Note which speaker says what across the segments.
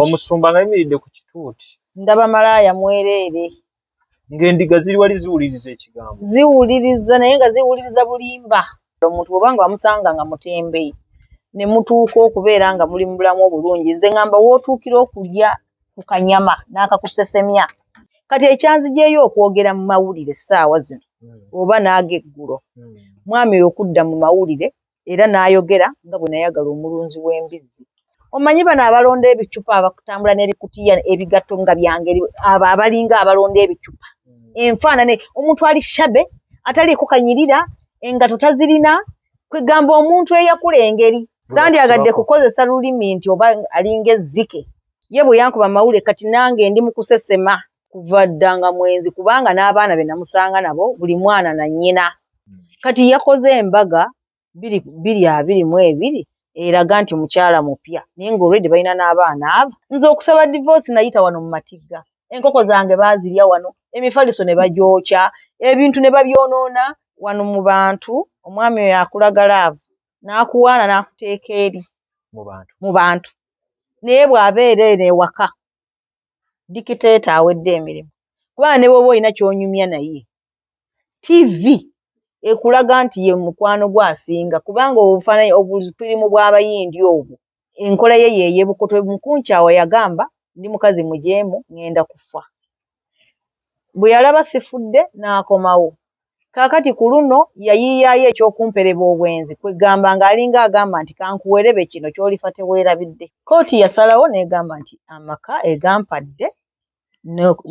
Speaker 1: Omusumba ng'ayimiridde ku kituuti.
Speaker 2: Ndaba malaaya mwereere.
Speaker 1: Ng'endiga ziri wali ziwuliriza ekigambo.
Speaker 2: Ziwuliriza, naye nga ziwuliriza bulimba. Omuntu bw'oba nga wamusanga nga mutembeyi ne mutuuka okubeera nga muli mu bulamu obulungi, nze ŋŋamba w'otuukira okulya ku kanyama n'akakusesemya. Kati ekyanzigyeyo okwogera mu mawulire essaawa zino oba n'ag'eggulo, mwami oyo okudda mu mawulire era n'ayogera nga bwe nayagala omulunzi w'embizzi. Omanyi bano abalonda ebicupa, abakutambula n'ebikutiya, ebigatto nga byangeri, abo abalinga abalonda ebicupa, enfaanana omuntu ali shabby, ataliiko kanyirira, engato tazirina, kwegamba omuntu eyakula engeri. Sandyagadde kukozesa lulimi nti oba alinga ezzike. Ye bwe yankuba mawulire, kati nange ndi mu kusesema kuva dda nga mwenzi, kubanga n'abaana be namusanga nabo buli mwana na nnyina. Kati yakoze embaga 2022 eraga nti mukyala mupya, naye ng'olwedde balina n'abaana abo. Nze okusaba divorce nayita wano mu matigga, enkoko zange baazirya wano, emifaliso ne bagyokya, ebintu ne babyonoona wano mu bantu. Omwami oyo akulaga love n'akuwaana n'akuteeka eri mu bantu, naye bw'abeera eno ewaka dictator awedde emirimu, kubanga ne bw'oba olina ky'onyumya naye, TV ekulaga nti ye mukwano gwe asinga, kubanga obufaananyi obufirimu bw'abayindi obwo, enkola ye yeey'ebukoto. Mukunkyawa yagamba ndi mukazi mujeemu, ŋŋenda kufa. Bwe yalaba sifudde n'akomawo. Kaakati ku luno yayiiyaayo ekyokumpereba obwenzi, kwegamba ng'alinga agamba nti kankuwerebe kino ky'olifa teweerabidde. Kkooti yasalawo n'egamba nti amaka egampadde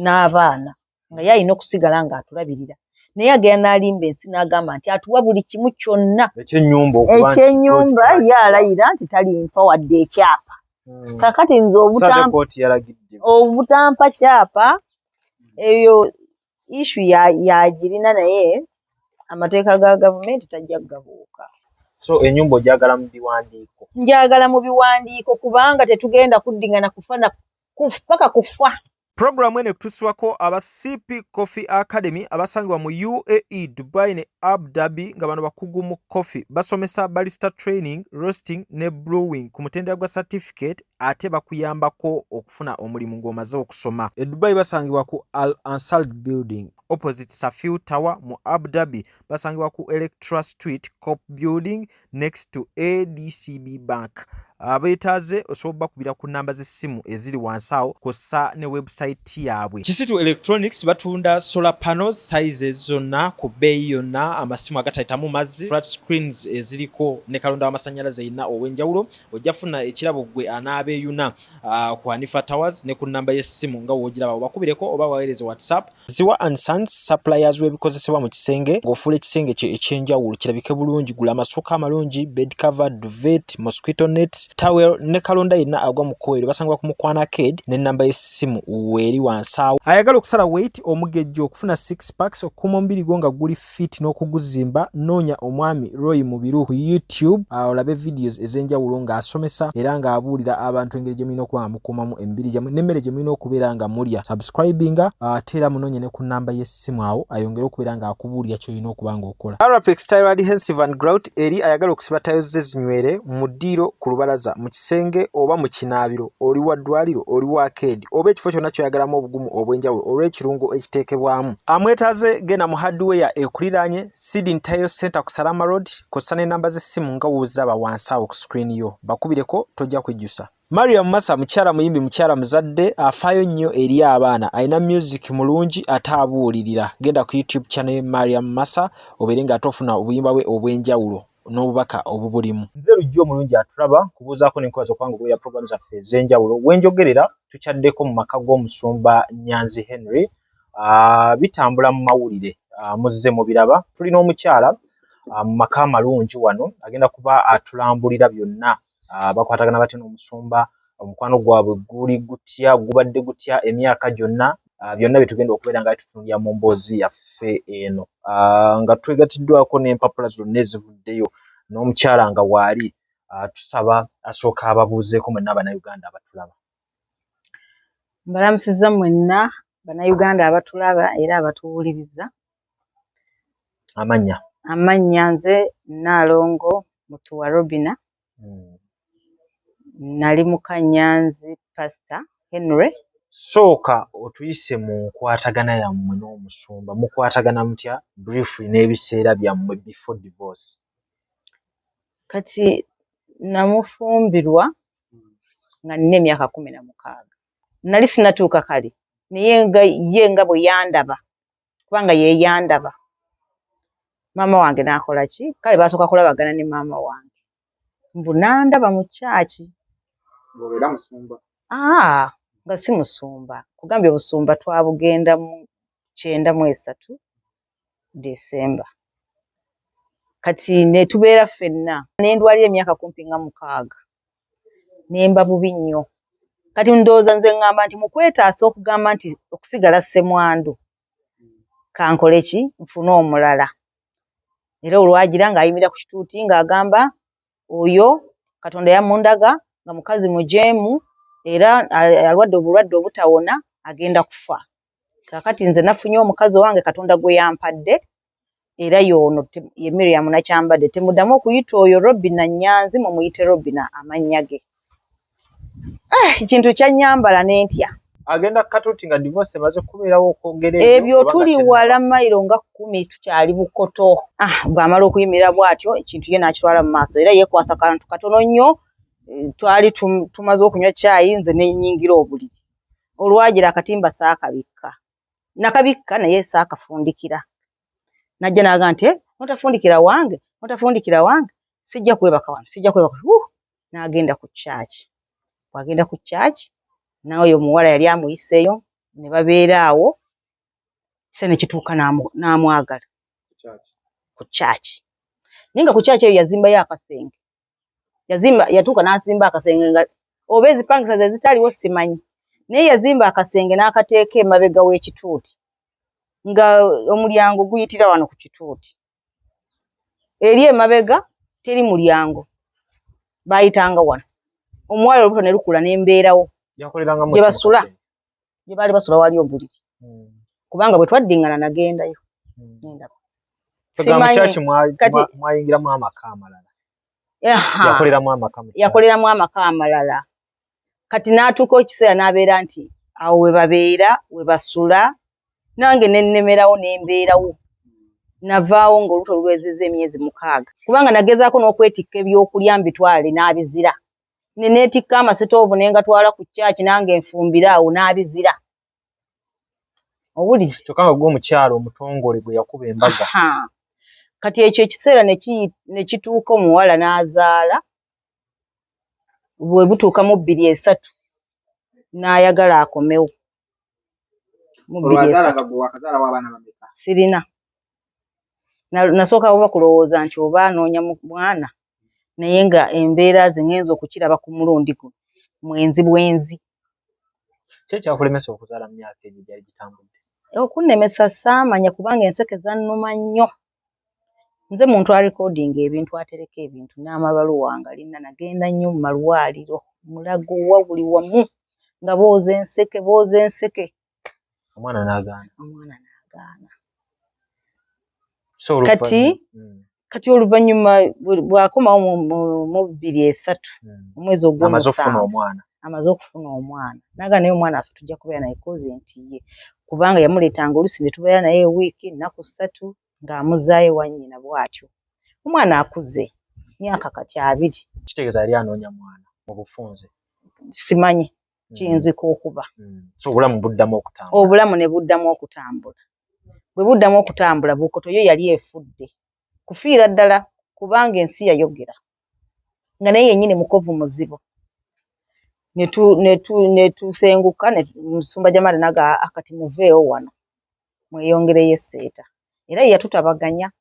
Speaker 2: n'abaana nga ye alina okusigala ng'atulabirira, naye agenda n'alimba ensi n'agamba nti atuwa buli kimu kyonna ekyennyumba, ye alayira nti talimpa wadde ekyapa. Kaakati nze obutampa kyapa eyo issue yagirina, naye amateeka ga gavumenti tajja kugabuuka.
Speaker 1: So ennyumba ogyagala mu biwandiiko?
Speaker 2: Njagala mu biwandiiko, kubanga tetugenda kuddingana kufa paka kufa.
Speaker 3: Pulogulaamu eno ekutuusibwako aba CP Coffee Academy abasangibwa mu UAE, Dubai ne Abu Dhabi, nga bano bakugu mu coffee. Basomesa barista training, roasting ne brewing ku mutendera gwa certificate, ate bakuyambako okufuna omulimu ng'omaze okusoma. E Dubai basangibwa ku Al Ansal Building opposite Safir Tower. Mu Abu Dhabi basangibwa ku Electra Street, Cop Building, next to ADCB Bank. Abeetaaze osobola bakubira ku namba z'essimu eziri wansi awo, kw'ossa ne website yaabwe. Kisitu Electronics batunda solar panels sizes zonna ku bbeeyi yonna, amasimu agatayitamu mazzi, flat screens eziriko ne kalonda w'amasannyalaze yenna ow'enjawulo. Ojja funa ekirabo gwe anaabeeyuna ku Hanifa Towers ne ku namba y'essimu nga w'ogiraba, obakubireko oba waweereze WhatsApp. Ziwa and Sons suppliers w'ebikozesebwa mu kisenge ng'ofuula ekisenge kye ekyenjawulo kirabike bulungi. Gula amasuuka amalungi, bed cover, duvet, mosquito nets, towel ne kalonda yenna agwa mu kkoweero. Basangibwa ku Mukwana Arcade n'ennamba y'essimu weeri wansi awo. Ayagala okusala weight, omugejjo, okufuna six packs, okukuuma omubiri gwo nga guli fit n'okuguzimba, noonya omwami Roy Mubiru ku YouTube, olabe videos ez'enjawulo ng'asomesa era ng'abuulira abantu engeri gye mulina okuba nga mukuumamu emibiri gyammwe n'emmere gye mulina okubeera nga mulya. Subscribinga, ate era munoonye ne ku nnamba y'essimu awo ayongere okubeera ng'akubuulira ky'olina okuba ng'okola. Arapex Tile Adhesive and Grout eri ayagala okusiba tiles ze zinywere mu ddiiro, ku lubalaza, mu kisenge oba mu kinaabiro, oli wa ddwaliro, oli wa arcade oba ekifo kyonna ky'oyagalamu obugumu obw'enjawulo olw'ekirungo ekiteekebwamu. Amwetaaze genda mu hardware ekuliraanye Sydney Tile Center ku Salama Road, kw'ossa n'ennamba z'essimu nga w'oziraba wansi awo ku screen yo. Bakubireko, tojja kwejjusa. Mariam Massa mukyala muyimbi, mukyala muzadde, afaayo nnyo eri abaana, alina music mulungi ate abuulirira. Genda ku YouTube channel ye Mariam Massa obeere ng'ate ofuna obuyimba bwe obw'enjawulo n'obubaka obubulimu.
Speaker 1: Nze Lujja omulungi atulaba, kubuuzaako n'enkola z'okubanga ogoberera pulogulaamu zaffe ez'enjawulo. Wenjogerera tukyaddeko mu maka g'omusumba Nyanzi Henry. Bitambula mu mawulire, muzze mubiraba. Tulina omukyala mu maka amalungi wano, agenda kuba atulambulira byonna, bakwatagana batya n'omusumba, omukwano gwabwe guli gutya, gubadde gutya emyaka gyonna, byonna bye tugenda okubeera nga tutunulira mu mboozi yaffe eno, nga twegatiddwako n'empapula zonna ezivuddeyo n'omukyala nga waali. Tusaba asooka ababuuzeeko mwenna Abannayuganda abatulaba.
Speaker 2: Mbalamusizza mwenna Bannayuganda abatulaba era abatuwuliriza.
Speaker 1: Amannya?
Speaker 2: Amannya nze Nnaalongo Mutuwa Robina. Nali muka Nyanzi Pastor Henry.
Speaker 1: Sooka otuyise mu nkwatagana yammwe n'omusumba. Mukwatagana mutya briefly n'ebiseera byammwe before divorce?
Speaker 2: Kati namufumbirwa nga nina emyaka 16. Nali sinatuuka kale, naye nga ye nga bwe yandaba, kubanga ye yandaba. Maama wange n'akola ki? Kale baasooka kulabagana ne maama wange. Mbu n'andaba mu kyaki.
Speaker 4: Ng'obeera musumba?
Speaker 2: Aa, nga si musumba. Kugambye obusumba twabugenda mu 93 December. Kati ne tubeera ffenna. Ne ndwalira emyaka kumpi nga 6. Ne mba bubi nnyo. Kati ndowooza nze ŋŋamba nti mu kwetaasa okugamba nti okusigala ssemwandu, kankole ki? Nfune omulala. Era olwagira ng'ayimirira ku kituuti ng'agamba oyo Katonda yamundaga nga mukazi mujeemu era alwadde obulwadde obutawona agenda kufa. Kaakati nze nafunye omukazi owange Katonda gwe yampadde era y'ono ye Miriam Nakyambadde. Temuddamu okuyita oyo Robina Nyanzi, mumuyite Robina amannya ge. Ekintu kyannyambala ne ntya.
Speaker 1: Agenda ku katuuti nga divorce emaze kubeerawo okwogera ebyo
Speaker 2: Ebyo
Speaker 1: oba nga
Speaker 2: tuli
Speaker 1: tennaba?
Speaker 2: wala mayiro nga 10 tukyali Bukoto. Bw'amala okuyimirira bw'atyo ekintu ye n'akitwala mu maaso era yeekwasa kantu katono nnyo. Twali tumaze okunywa caayi nze ne nnyingira obuliri. Olwagira akatimba saakabikka. Nakabikka naye saakafundikira. N'ajja n'agamba nti, n'otafundikira wange, n'otafundikira wange, sijja kwebaka wano, sijja kwebaka. N'agenda ku church. Bw'agenda ku church, n'oyo omuwala yali amuyiseeyo ne babeera awo, ekiseera ne kituuka n'amwagala ku church. Naye nga ku church eyo yazimbayo akasenge. Yatuuka n'azimba akasenge nga oba ezipangisa ze zitaliwo simanyi. Naye yazimba akasenge n'akateeka emabega w'ekituuti nga omulyango guyitira wano ku kituuti. Eri emabega teri mulyango, baayitanga wano. Omuwala olubuto ne lukula n'embeerawo.
Speaker 1: Yakolerangamu
Speaker 2: Gye
Speaker 1: ki mu
Speaker 2: basula.
Speaker 1: kasenge?
Speaker 2: Gye baali basula wali obuliri. Kubanga bwe twaddingana nagendayo. Nendaba.
Speaker 1: Tugamba mu
Speaker 2: Simanyi.
Speaker 1: church
Speaker 2: Kati
Speaker 1: mwayingiramu amaka amalala.
Speaker 2: Aha.
Speaker 1: Yakoleramu amaka mu church.
Speaker 2: Yakoleramu amaka amalala. Kati n'atuuka ekiseera n'abeera nti awo we babeera, we basula, nange ne nnemerawo ne mbeerawo. Navaawo ng'olubuto luwezezza emyezi 6. Kubanga nagezaako n'okwetikka ebyokulya mbitwale n'abizira. Ne neetikka amasitoovu ne ngatwala ku church nange nfumbire awo n'abizira. Owulidde?
Speaker 1: Kyokka nga gwe omukyala omutongole gwe yakuba embaga.
Speaker 2: Aha. Kati ekyo ekiseera ne kituuka omuwala n'azaala, bwe butuuka mu 2003 n'ayagala akomewo. Mu bbiri
Speaker 4: Olwazaala
Speaker 2: esatu.
Speaker 4: nga gwe wakazaalawo abaana bameka?
Speaker 2: Sirina. Nasooka oba kulowooza nti oba anoonya mwana, naye nga embeera ze ŋŋenza okukiraba ku mulundi guno mwenzi bwenzi.
Speaker 1: Ki ekyakulemesa okuzaala mu myaka egyo gyali gitambudde?
Speaker 2: Okunnemesa saamanya kubanga enseke zannuma nnyo. Nze muntu arekodinga ebintu, atereka ebintu n'amabaluwa ngalina. Nagenda nnyo mu malwaliro, Mulago wa buli wamu nga booza enseke, booza enseke.
Speaker 1: Omwana n'agaana.
Speaker 2: Omwana n'agaana.
Speaker 1: So
Speaker 2: Kati oluvannyuma bw'akomawo mu 2003, omwezi
Speaker 1: Amaze okufuna
Speaker 2: ogw'omusanvu,
Speaker 1: omwana.
Speaker 2: Amaze okufuna omwana. N'agamba naye omwana waffe tujja kubeera naye kozi nti ye. Kubanga yamuleetanga oluusi ne tubeera naye wiiki, nnaku 3 ng'amuzaayo ewa nnyina bw'atyo. Omwana akuze, myaka kati 20.
Speaker 1: Kitegeeza yali anoonya mwana mu bufunze.
Speaker 2: Simanyi, kiyinzika okuba.
Speaker 1: So obulamu buddamu okutambula.
Speaker 2: Obulamu ne buddamu okutambula. Bwe buddamu okutambula, Bukoto yo yali efudde. Kufiira ddala kubanga ensi yayogera. Nga naye yennyini mukovu muzibu. Ne tusenguka, ne Musumba Jamali n'agamba, kati muveewo wano, mweyongereyo esseeta. Era ye yatutabaganya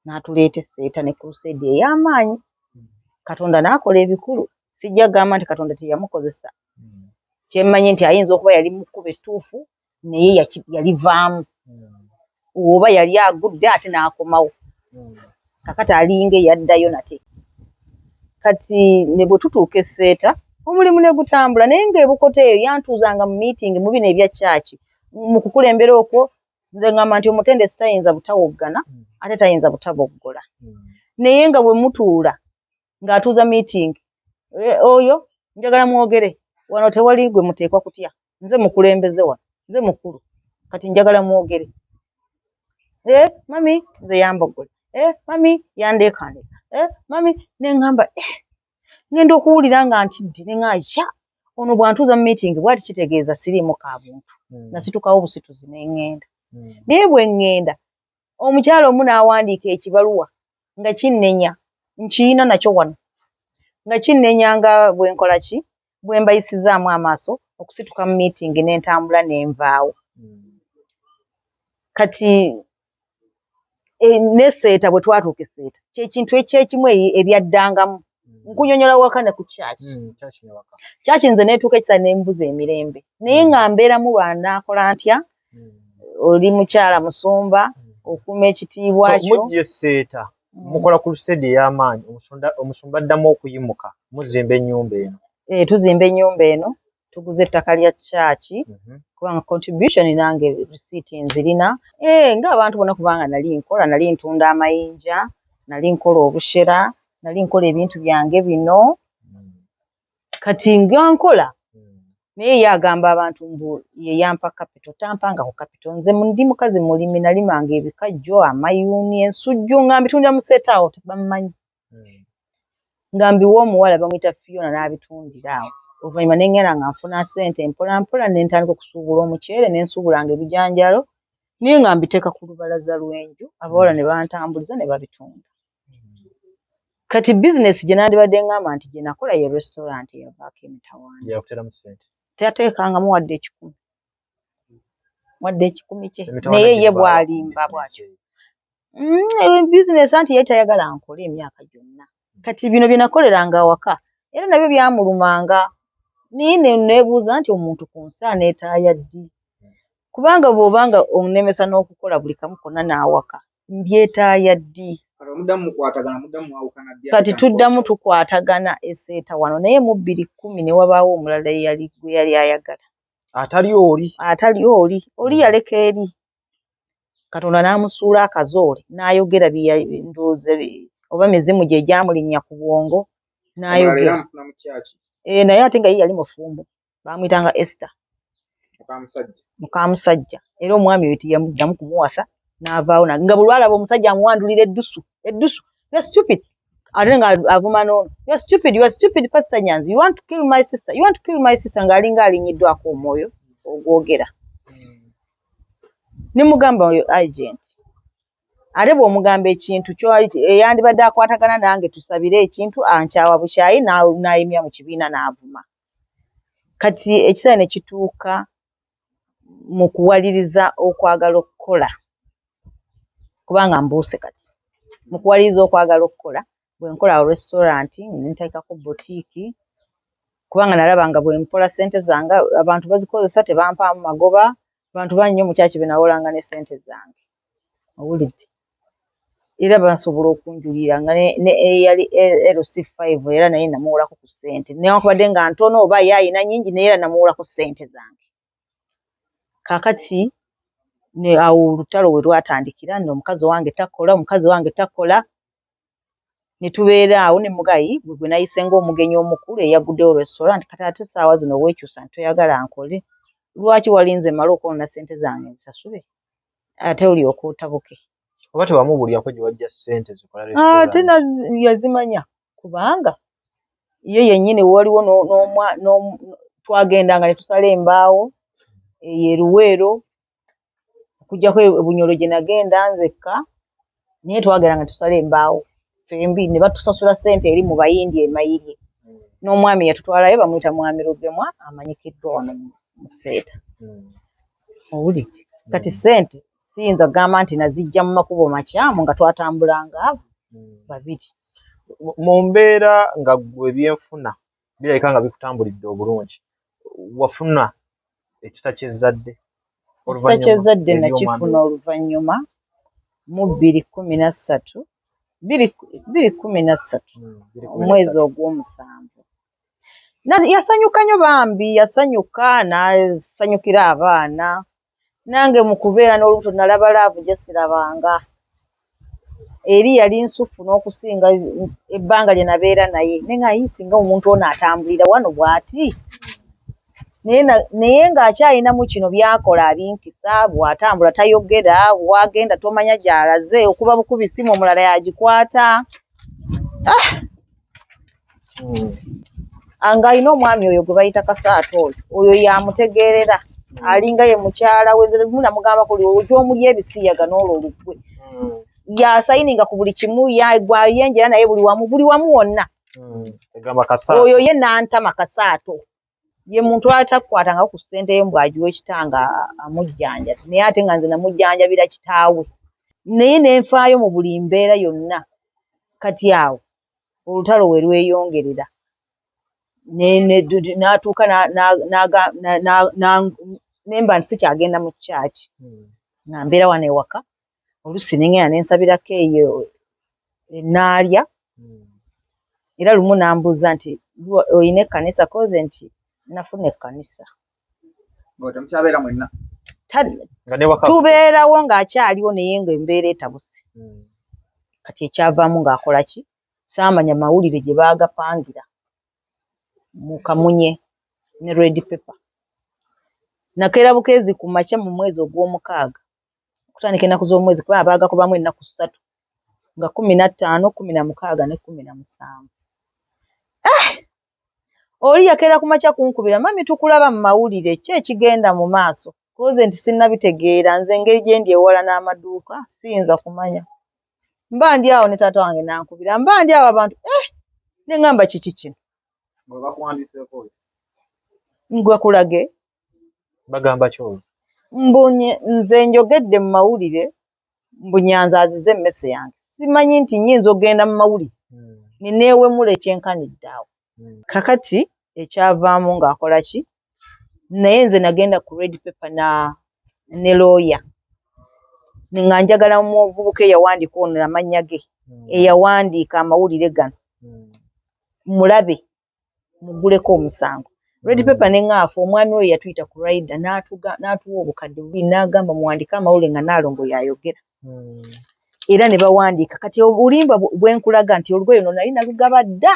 Speaker 2: n'atuleeta esseeta ne crusade ey'amaanyi. Katonda n'akola ebikulu. Sijja kugamba nti Katonda teyamukozesa. Kye mmanyi nti ayinza okuba yali mu kkubo ettuufu naye yalivaamu. Oba yali agudde ate n'akomawo. Kakati alinga eyaddayo nate. Kati ne bwe tutuuka esseeta, omulimu ne gutambula naye ng'ebukoto eyo yantuuzanga mu meeting mu bino ebya church. Mu kukulembera okwo nze ngamba nti omutendesi tayinza butawoggana ate tayinza butaboggola. Naye nga bwe mutuula ng'atuuza meeting, oyo Njagala mwogere wano, tewali gwe muteekwa kutya, nze mukulembeze wano, nze mukulu, kati njagala mwogere. Eh, mami nze yamboggole, eh, mami yandeekaanira, eh, mami neŋŋamba, eh, ŋŋenda okuwulira nga ntidde, ne ŋŋamba ya ono bw'antuuza mu meeting bw'ati kitegeeza siriimu ka buntu. Nasitukawo busituzi ne ŋŋenda. Naye bwe ŋŋenda, omukyala omu n'awandiika ekibaluwa nga kinnenya, nkiyina nakyo wano, nga kinnenya nga bwe nkola ki, bwe mbayisizaamu amaaso okusituka mu meeting ne ntambula ne nvaawo. Kati ne Seeta bwe twatuuka e Seeta, kyekintu ekyekimu ebyaddangamu. Nkunyonyola waka ne ku church. Church nze neetuuka ekisa ne mbuza emirembe, naye nga mbeeramu lwanaakola ntya, oli mukyala musumba, okuuma ekitiibwa kyo.
Speaker 1: Mujja Seeta, mukola ku crusade ey'amaanyi, omusumba addamu okuyimuka, muzimba ennyumba eno.
Speaker 2: Eh, tuzimba ennyumba eno, tuguze ettaka lya church, kubanga contribution nange receipt nzirina, eh, ng'abantu bonna, kubanga nali nkola, nali ntunda amayinja, nali nkola obushera, nali nkola ebintu byange bino. Kati nga nkola, naye ye agamba abantu mbu ye yampa capital. Tampanga ku capital. Nze ndi mukazi mulimi, nalimanga ebikajjo, amayuuni, ensujju, nga mbitundira mu Seeta awo, tebammanyi, nga mbiwa omuwala bamuyita Fiona n'abitundira awo. Oluvannyuma ne ŋŋenda nga nfuna ssente mpola mpola, ne ntandika okusuubula omuceere, ne nsuubulanga ebijanjaalo, naye nga mbiteeka ku lubalaza lw'enju, abawala ne bantambuliza ne babitunda. Kati bizinesi gye nandibadde ŋŋamba nti gye nakola ye restaurant eyavaako emitawaana. Teyateekangamu wadde 100, wadde 100 kye, naye ye bw'alimba bw'atyo. Bizinesi anti yali tayagala nkole emyaka gyonna. Kati bino bye nakoleranga awaka era nabyo byamulumanga, naye neebuuza nti omuntu ku nsi aneetaaya ddi? Kubanga bw'obanga onnemesa n'okukola buli kamu konna n'awaka, ndyetaaya ddi? Kati tuddamu tukwatagana eseeta wano, naye mu 2010 ne wabaawo omulala eyali gwe yali ayagala.
Speaker 1: Atali oli.
Speaker 2: Atali oli. Oli yaleka eri Katonda n'amusuula akazoole, n'ayogera ndowooza oba mizimu gye gyamulinnya ku bwongo n'ayogera. Eh, naye ate nga ye yali mufumbo, bamuyitanga Esther mukamusajja, era omwami oyo teyamuddamu kumuwasa, n'avaawo nga bwe lwalaba omusajja amuwandulira eddusu, eddusu, "You are stupid," ate nga avuma n'ono, "You are stupid, you are stupid, Pastor Nyanzi, you want to kill my sister, you want to kill my sister," ng'alinga alinyiddwako omwoyo ogwogera. Ne mugamba oyo agent, ate bw'omugamba ekintu eyandibadde akwatagana nange tusabire ekintu, ankyawa bukyayi, n'ayimya mu kibiina n'avuma. Kati ekiseera ne kituuka mu kuwaliriza okwagala okukola, kubanga mbuuse, kati mu kuwaliriza okwagala okukola, bwe nkola awo restaurant ne nteekako boutique, kubanga nalaba nga bwe mpola ssente zange abantu bazikozesa tebampaamu magoba. Bantu bangi nnyo mu kyaki be nawolanga ne ssente zange, owulidde, era basobola okunjulira nga ne eyali LC5 era naye namuwolako ku ssente, newankubadde nga ntono oba ye ayina nnyingi, naye era namuwolako ssente zange. Kaakati ne awo olutalo we lwatandikira, nno omukazi wange takola, omukazi wange takola, ne tubeera awo ne mugayi gwe gwe nayise ng'omugenyi omukulu eyaguddewo restaurant. Kati ate essaawa zino weekyusa nti toyagala nkole, lwaki walinze mmale okwonoona ssente zange nzisasule ate olyoke otabuke?
Speaker 1: Oba tewamubuulirako gye wajja ssente zikola
Speaker 2: Ate
Speaker 1: restaurant?
Speaker 2: Yazimanya, kubanga ye yennyini waliwo twagendanga ne tusala embaawo eyo e Luweero, okuggyako e Bunyoro gye nagenda nzekka, naye twagendanga ne tusala embaawo ffembi ne batusasula ssente eri mu Bayindi e Mayirye. N'omwami yatutwalayo bamuyita Mwami Lugemwa, amanyikiddwa wano mu Seeta. Owulidde? Kati ssente siyinza kugamba nti nazijja mu makubo makyamu, nga twatambulanga abo babiri.
Speaker 1: Mu mbeera nga ggwe ebyenfuna birabika nga bikutambulidde obulungi, wafuna ekisa ky'ezzadde?
Speaker 2: Ekisa ky'ezzadde nakifuna oluvannyuma mu 2013, 2013, omwezi ogw'omusanvu. Yasanyuka nnyo bambi, yasanyuka n'asanyukira abaana. Nange mu kubeera n'olubuto nalaba love gye sirabanga. Eri yali nsufu n'okusinga ebbanga lye nabeera naye, naye nga yi singa omuntu ono atambulira wano bw'ati, naye ng'akyalinamu kino by'akola abinkisa, bw'atambula tayogera, w'agenda tomanya gy'alaze, okuba bukubi ssimu omulala y'agikwata. Ng'alina omwami oyo gwe bayita Kasaato oyo, oyo y'amutegeerera, alinga ye mukyala we, nze lumu namugamba kuli ojja omulya ebisiyaga n'olwo olugwe. Yasayininga ku buli kimu, gwayenjera naye buli wamu, buli wamu wonna. Oyo ye nantama Kasaato. Ye muntu atakwatangako ku ssente ye mbu agiwe kitange amujjanjabe, naye ate nga nze namujjanjabira kitaawe. Naye ne nfaayo mu buli mbeera yonna. Kati awo olutalo we lweyongerera. N'atuuka ne mba nti sikyagenda mu church. Nga mbeera wano ewaka, oluusi ne ngenda ne nsabirako eyo enaalya. Era lumu n'ambuuza nti olina ekkanisa, koze nti nafuna ekkanisa. Tubeerawo ng'akyaliwo naye ng'embeera etabuse. Kati ekyavaamu ng'akola ki? Saamanya mawulire gye baagapangira mu Kamunye ne Red Pepper. Nakeera bukeezi ku makya mu mwezi ogw'omukaaga okutandika ennaku z'omwezi, kuba baagakubamu ennaku 3 nga 15, 16 ne 17. Oli yakeera ku makya kunkubira, mami tukulaba mu mawulire, ki ekigenda mu maaso? Koze nti sinnabitegeera, nze engeri gye ndi ewala n'amaduuka siyinza kumanya. Mba ndi awo ne taata wange n'ankubira, mba ndi awo abantu, ne ŋŋamba kiki kino? Ngakulage.
Speaker 1: Bagamba ki olwo?
Speaker 2: Mbu nze njogedde mu mawulire, mbu Nyanzi azize emmese yange. Simanyi nti nnyinza okugenda mu mawulire ne neewemula ekyenkanidde awo. Kakati ekyavaamu ng'akola ki? Naye nze nagenda ku Red Pepper ne lawyer. Nga njagala omuvubuka eyawandiika ono amannya ge, eyawandiika amawulire gano, mulabe mugguleko omusango. Red Pepper ne ŋŋaafa, omwami oyo yatuyita ku rider n'atuwa obukadde bubiri n'agamba muwandiike amawulire nga Nnaalongo y'ayogera. Era ne bawandiika. Kati obulimba bwe nkulaga nti olugoye luno nali nalugaba dda,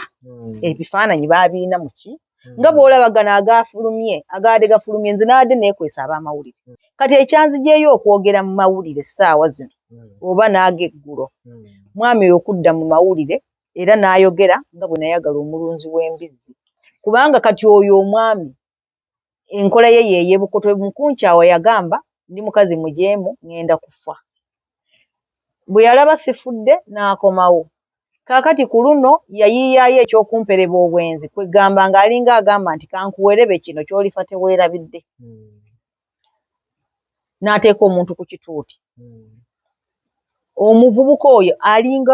Speaker 2: ebifaananyi baabirina mu ki? Nga bw'olaba gano agafulumye, agaadde gafulumye, nze naadde neekwesa ab'amawulire. Kati ekyanzigyeyo okwogera mu mawulire essaawa zino, oba n'ag'eggulo, mwami oyo okudda mu mawulire era n'ayogera nga bwe nayagala omulunzi w'embizzi. Kubanga kati oyo omwami enkola ye y'ey'ebukoto, mukunkyawa yagamba ndi mukazi mujeemu ŋŋenda kufa. Bwe yalaba sifudde n'akomawo. Kaakati ku luno yayiiyaayo eky'okumpereba obwenzi, kwegamba ng'alinga agamba nti kankuwerebe kino ky'olifa teweerabidde. N'ateeka omuntu ku kituuti. Omuvubuka oyo alinga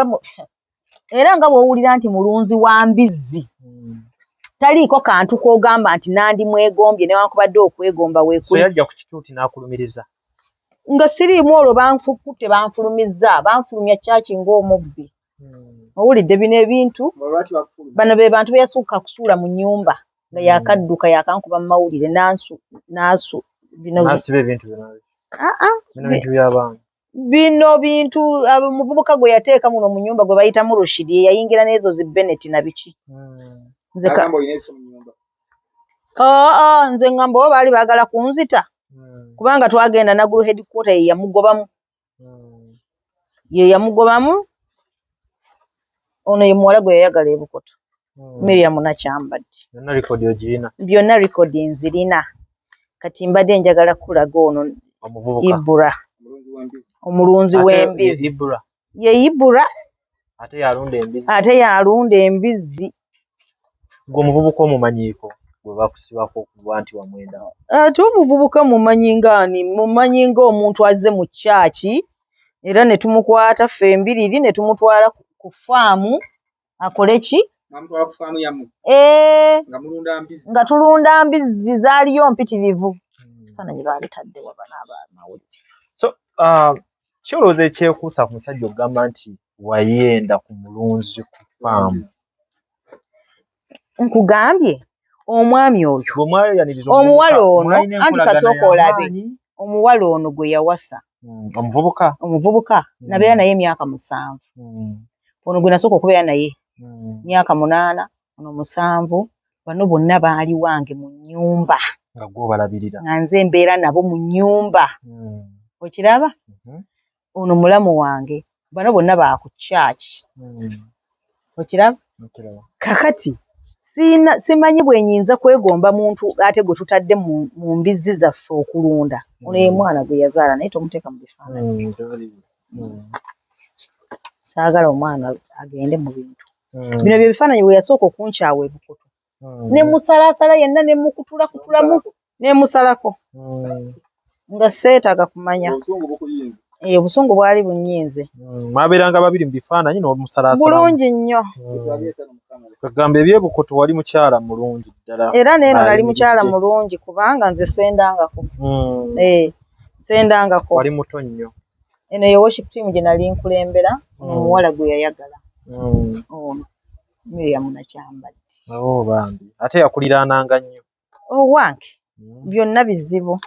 Speaker 2: era nga bw'owulira nti mulunzi wa mbizzi, taliiko kantu k'ogamba nti nandimwegombye newankubadde okwegomba weekuli.
Speaker 1: So yajja ku kituuti n'akulumiriza.
Speaker 2: Nga siriimu olwo banfukutte, banfulumizza, banfulumya kyaki ng'omubbi. Owulidde bino ebintu, bano be bantu be yasooka kusuula mu nnyumba nga yakadduka yakankuba mu mawulire n'ansu bino
Speaker 1: n'asiba ebintu bino. Bino bintu by'abaana.
Speaker 2: Bino bintu omuvubuka gwe yateeka muno mu nnyumba gwe bayita Murushidi, ye yayingira n'ezo zi Bennett na biki. Nze nze ŋŋamba oba baali baagala kunzita, kubanga twagenda Naguru headquarter ye yamugobamu. Ye yamugobamu. Ono ye muwala gwe yayagala e Bukoto. Miriam Nakyambadde.
Speaker 1: Byonna record ogirina?
Speaker 2: Byonna record nzirina. Kati mbadde njagala kulaga ono Ibra. Omulunzi w'embizzi. Ye Ibra.
Speaker 1: Ate yalunda embizzi.
Speaker 2: Ate yalunda embizzi.
Speaker 1: Gwe omuvubuka omumanyiiko gwe bakusibako okuba nti wamwenda?
Speaker 2: Ate omuvubuka mumanyi ng'ani? Mumanyi ng'omuntu azze mu kyaki era ne tumukwata ffe embiriri ne tumutwala ku faamu akole ki? Nga tulunda mbizzi zaaliyo mpitirivu. Ebifaananyi baabitadde wa bano ab'amawulire.
Speaker 1: So kyolowooza ekyekuusa ku musajja okugamba nti wayenda ku mulunzi ku faamu?
Speaker 2: Nkugambye omwami oyo omuwala ono, anti kasooka olabe omuwala ono gwe yawasa.
Speaker 1: Omuvubuka.
Speaker 2: Omuvubuka. Nabeera naye emyaka 7. Ono gwe nasooka okubeera naye myaka 8, ono 7. Bano bonna baali wange mu nnyumba.
Speaker 1: Nga gw'obalabirira.
Speaker 2: Nga nze mbeera nabo mu nnyumba. Okiraba? Ono mulamu wange. Bano bonna ba ku church. Okiraba? Kakati simanyi bwe nnyinza kwegomba muntu ate gwe tutadde mu mbizzi zaffe okulunda. Ono ye mwana gwe yazaala naye tomuteeka mu bifaananyi. Saagala omwana agende mu bintu. Bino bye bifaananyi bwe yasooka okunkyawa ebukutu. Ne musalaasala yenna ne mukutulakutulamu ne musalako. Nga seetaaga kumanya. Obusungu bwali bunnyinze.
Speaker 1: Mwabeeranga babiri mu bifaananyi n'omusalaasala.
Speaker 2: Bulungi nnyo.
Speaker 1: Kagamba ebyebukutu wali mukyala mulungi ddala.
Speaker 2: Era neeno nali mukyala mulungi kubanga nze sendangako. Sendangako.
Speaker 1: Wali muto nnyo.
Speaker 2: Eno ye worship team gye nali nkulembera, omuwala gwe yayagala. Ono Miriam Nakyambadde.
Speaker 1: Oh bambi. Ate yakuliraananga nnyo.
Speaker 2: Owange. Byonna bizibu.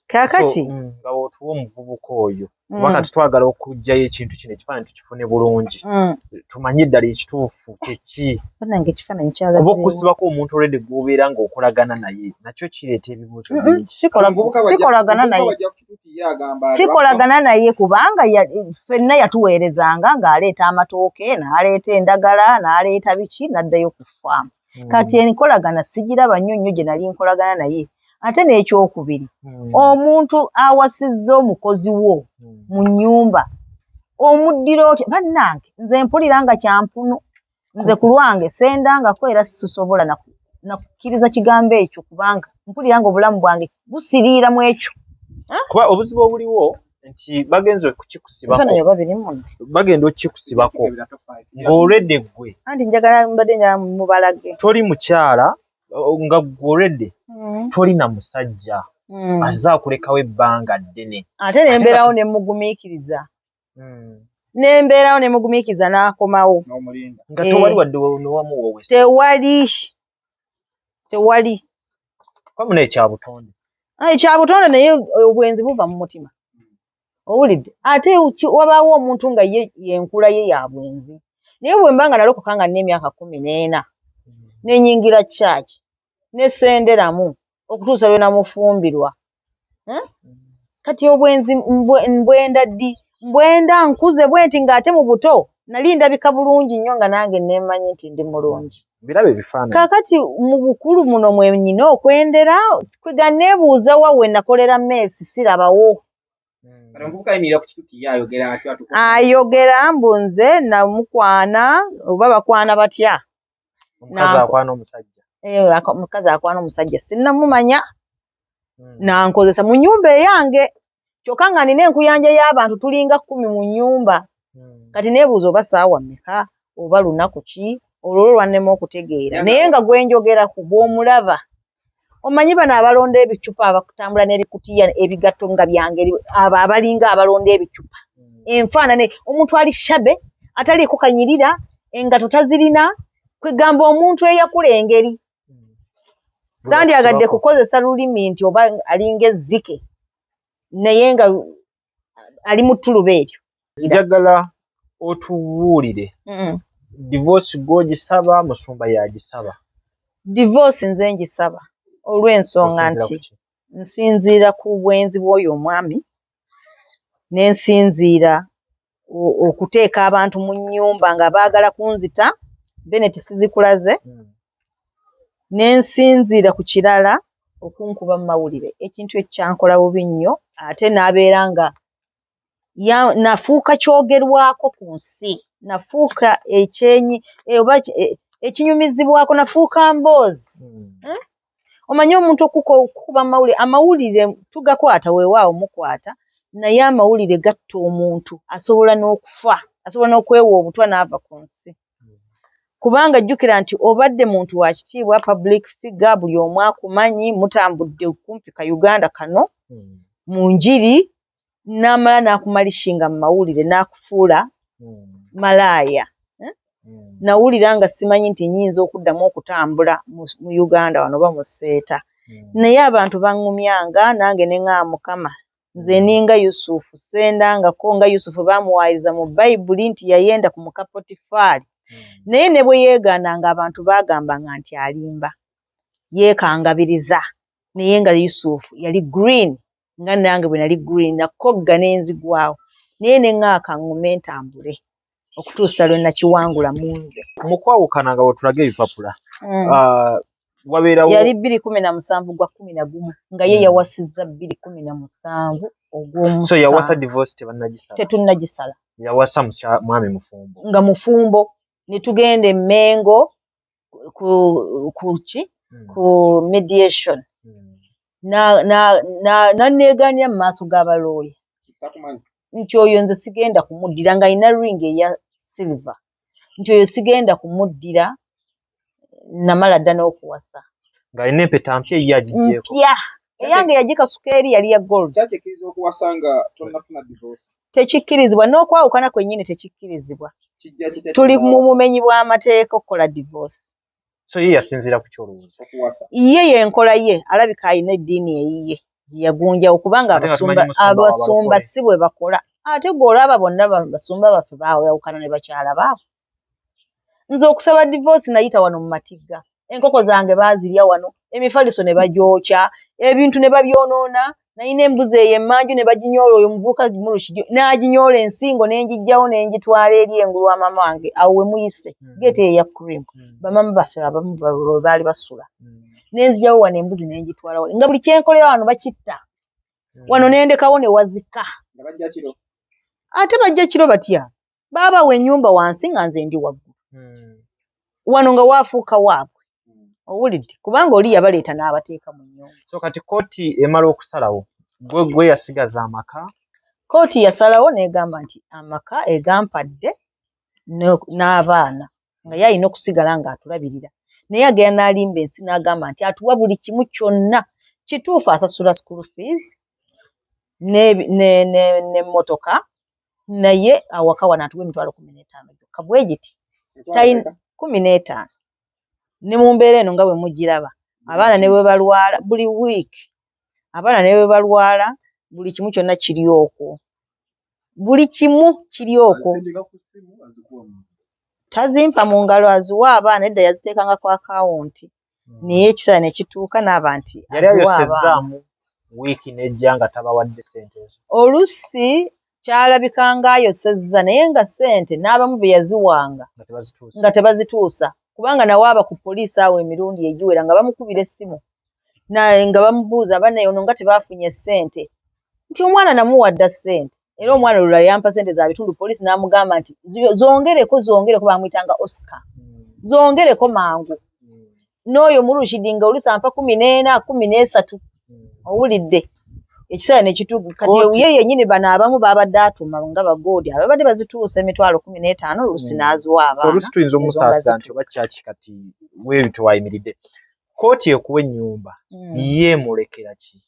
Speaker 2: Kaakati
Speaker 1: nga bw'otuwa omuvubuka oyo kuba kati twagala okuggyayo ekintu kino ekifaananyi tukifune bulungi tumanye ddala ekituufu kyeki.
Speaker 2: Bannange ekifaananyi kyalazeewo.
Speaker 1: Kuba okusibako omuntu already gw'obeera ng'okolagana naye nakyo kireeta ebibuuzo bingi.
Speaker 2: Sikolagana naye kubanga ffenna yatuweerezanga ng'aleeta amatooke n'aleeta endagala n'aleeta biki n'addayo ku ffaamu. Kati enkolagana sigiraba nnyo nnyo gye nali nkolagana naye. Ate n'ekyokubiri, omuntu awasizza omukozi wo mu nnyumba omuddira otya? Bannange nze mpulira nga kyampunu, nze ku lwange sendangako era sisobola nakukkiriza kigambo ekyo kubanga mpulira nga obulamu bwange busiriira mu ekyo.
Speaker 1: Kuba obuzibu obuliwo nti bagenze okukikusibako. Bagenda okukikusibako ng'olwedde ggwe.
Speaker 2: Anti njagala mbadde njagala mubalage.
Speaker 1: Toli mukyala nga ggwe olwedde tolina musajja azze akulekawo ebbanga ddene.
Speaker 2: Ate ne mbeerawo ne mugumiikiriza. Ne mbeerawo ne mugumiikiriza n'akomawo.
Speaker 1: Nga tewali wadde newamuwoowesa.
Speaker 2: Tewali. Tewali.
Speaker 1: Kwamu n'ekyabutonde.
Speaker 2: Ekyabutonde naye obwenzi buva mu mutima. Owulidde? Ate wabaawo omuntu nga ye yenkula ye ya bwenzi. Naye bwe mba nga nalokoka nga nina emyaka 14 ne nnyingira church ne senderamu okutuusa lwe namufumbirwa. Kati obwenzi mbwenda ddi? Mbwenda nkuze bwe nti ng'ate mu buto nali ndabika bulungi nnyo nga nange neemanyi nti ndi mulungi.
Speaker 1: Birabe ebifaananyi.
Speaker 2: Kaakati mu bukulu muno mwe nnina okwendera, kwega neebuuza wa we nakolera mmeesi sirabawo. Ayogera mbu nze namukwana oba bakwana batya?
Speaker 1: Omukazi akwana omusajja.
Speaker 2: Omukazi akwana omusajja sinnamumanya. Nankozesa mu nnyumba eyange kyokka nga nina enkuyanja y'abantu tulinga 10 mu nnyumba. Kati neebuuza oba ssaawa mmeka oba lunaku ki olwo lwannema okutegeera naye nga gwe njogerako bw'omulaba. Omanyi bano abalonda ebicupa abakutambula n'ebikutiya ebigatto nga byangeri abo abalinga abalonda ebicupa enfaanana omuntu ali shabe ataliiko kanyirira engatto tazirina kwegamba omuntu eyakula engeri. Sandyagadde kukozesa lulimi nti oba alinga ezzike naye nga ali mu ttuluba eryo.
Speaker 1: Njagala otubuulire divorce gw'ogisaba musumba yagisaba?
Speaker 2: Divorce nze ngisaba olw'ensonga nti nsinziira ku bwenzi bw'oyo omwami ne nsinziira okuteeka abantu mu nnyumba nga baagala kunzita Bennett sizikulaze ne nsinziira ku kirala okunkuba mu mawulire ekintu ekyo kyankola bubi nnyo ate n'abeera nga nafuuka kyogerwako ku nsi nafuuka ekyenyi oba ekinyumizibwako nafuuka mboozi. Omanyi omuntu okukuba amawulire, amawulire tugakwata weewaawo mukwata naye amawulire gatta omuntu asobola n'okufa asobola n'okwewa obutwa n'ava ku nsi. Kubanga jjukira nti obadde muntu wa kitiibwa public figure buli omu akumanyi mutambudde kumpi ka Uganda kano mu njiri n'amala n'akumalishinga mu mawulire n'akufuula malaaya. Nawulira nga simanyi nti nnyinza okuddamu okutambula mu Uganda wano oba mu Seeta. Naye abantu baŋŋumyanga nange ne ŋŋamba Mukama Nze ninga Yusufu, sendangako nga Yusufu bamuwaayiriza mu Bayibuli nti yayenda ku muka Potifaali. Naye ne bwe yeegaananga abantu baagambanga nti alimba, yeekangabiriza. Naye nga Yusufu yali green nga nange bwe nali green, nakogga ne nzigwawo. Naye ne ŋŋaaka ŋŋume ntambule okutuusa lwe nakiwangula mu nze.
Speaker 1: Mu kwawukana nga wetulaga ebipapula, wabeerawo
Speaker 2: Yali 2017 gwa 11 nga ye yawasizza 2017 ogw'omusanvu.
Speaker 1: So yawasa divorce tebannagisala?
Speaker 2: Tetunnagisala.
Speaker 1: Yawasa mwami mufumbo?
Speaker 2: Nga mufumbo. Ne tugenda e Mmengo ku ki? Ku mediation. Nanneegaanira mu maaso g'abalooya.
Speaker 4: Takumanyi.
Speaker 2: Nti oyo nze sigenda kumuddira, ng'alina ring eya silver. Nti oyo sigenda kumuddira, namala dda n'okuwasa.
Speaker 1: Ng'alina empeta mpya eyiye agiggyeeko.
Speaker 2: Mpya. Eyange yagikasuka eri yali ya gold.
Speaker 4: Kyakikkiriza okuwasa nga tonnafuna divorce?
Speaker 2: Tekikkirizibwa, n'okwawukana kwennyini tekikkirizibwa.
Speaker 4: Kijja kitya?
Speaker 2: Tuli mu bumenyi bw'amateeka okukola divorce.
Speaker 1: So ye yasinziira ku ky'olowooza?
Speaker 4: Okuwasa.
Speaker 2: Ye y'enkola ye, alabika alina eddiini eyiye gye yagunjawo, kubanga
Speaker 1: Ate nga tumanyi musumba
Speaker 2: abasumba
Speaker 1: w'abalokole.
Speaker 2: si bwe bakola. Ate gw'olaba bonna basumba baffe baayawukana ne bakyala baabwe. Nze okusaba divorce nayita wano mu matigga. Enkoko zange baazirya wano, emifaliso ne bagyokya, ebintu ne babyonoona. Nalina embuzi eyo emmanju ne baginyoola, oyo omuvubuka Murushid n'aginyoola ensingo ne ngijjawo ne ngitwala eri engulu wa maama wange awo we muyise, geeti eyo eya cream. Bamaama baffe abamu baali basula. Ne nzigyawo wano embuzi ne ngitwala wano. Nga buli kye nkolera wano bakitta. Wano ne ndekawo ne wazika.
Speaker 4: Nga bajja kiro.
Speaker 2: Ate bajja kiro batya? Baabawa ennyumba wansi nga nze ndi waggulu. Wano nga waafuuka waabwe. Owulidde? Kubanga oli yabaleeta n'abateeka mu nnyumba.
Speaker 1: So kati kkooti emala okusalawo, gwe yasigaza amaka?
Speaker 2: Kkooti yasalawo n'egamba nti amaka egampadde n'abaana nga ye alina okusigala ng'atulabirira. Naye agenda n'alimba ensi n'agamba nti atuwa buli kimu kyonna. Kituufu asasula school fees n'emmotoka, naye awaka wano atuwa emitwalo 15 gyokka bwe giti. 15. Ne mu mbeera eno nga bwe mugiraba, abaana ne bwe balwala buli wiiki, abaana ne bwe balwala buli kimu kyonna kiri okwo. Buli kimu kiri okwo. Tazimpa mu ngalo, aziwa abaana. Edda yaziteekanga ku akawunti. Naye ekiseera ne kituuka n'aba nti
Speaker 1: Yali
Speaker 2: aziwa abaana.
Speaker 1: ayosezaamu wiiki n'ejja nga tabawadde ssente ezo?
Speaker 2: Oluusi kyalabika ng'ayosezza, naye nga ssente n'abamu be yaziwanga
Speaker 1: Nga tebazituusa.
Speaker 2: Nga tebazituusa. Kubanga nawaaba ku poliisi awo emirundi egiwera nga bamukubira essimu nga bamubuuza banne ono nga tebaafunye ssente. Nti omwana namuwa dda ssente. Era omwana olulala yampa ssente za bitundu, poliisi n'amugamba nti zongereko, zongereko, bamuyitanga Oscar. Zongereko mangu. N'oyo Murushid nga oluusi ampa 14, 13. Owulidde? Ekiseera ne kituuka. Kati ye yennyini bano abamu babadde atuma nga bagoodi ababadde bazituusa emitwalo 15 oluusi n'aziwa
Speaker 1: So
Speaker 2: abaana.
Speaker 1: oluusi tuyinza
Speaker 2: Ezo nga
Speaker 1: omusaasira nti
Speaker 2: zituuka.
Speaker 1: oba kyaki kati weebityo wayimiridde. Kkooti ekuwa ennyumba, ye emulekera ki?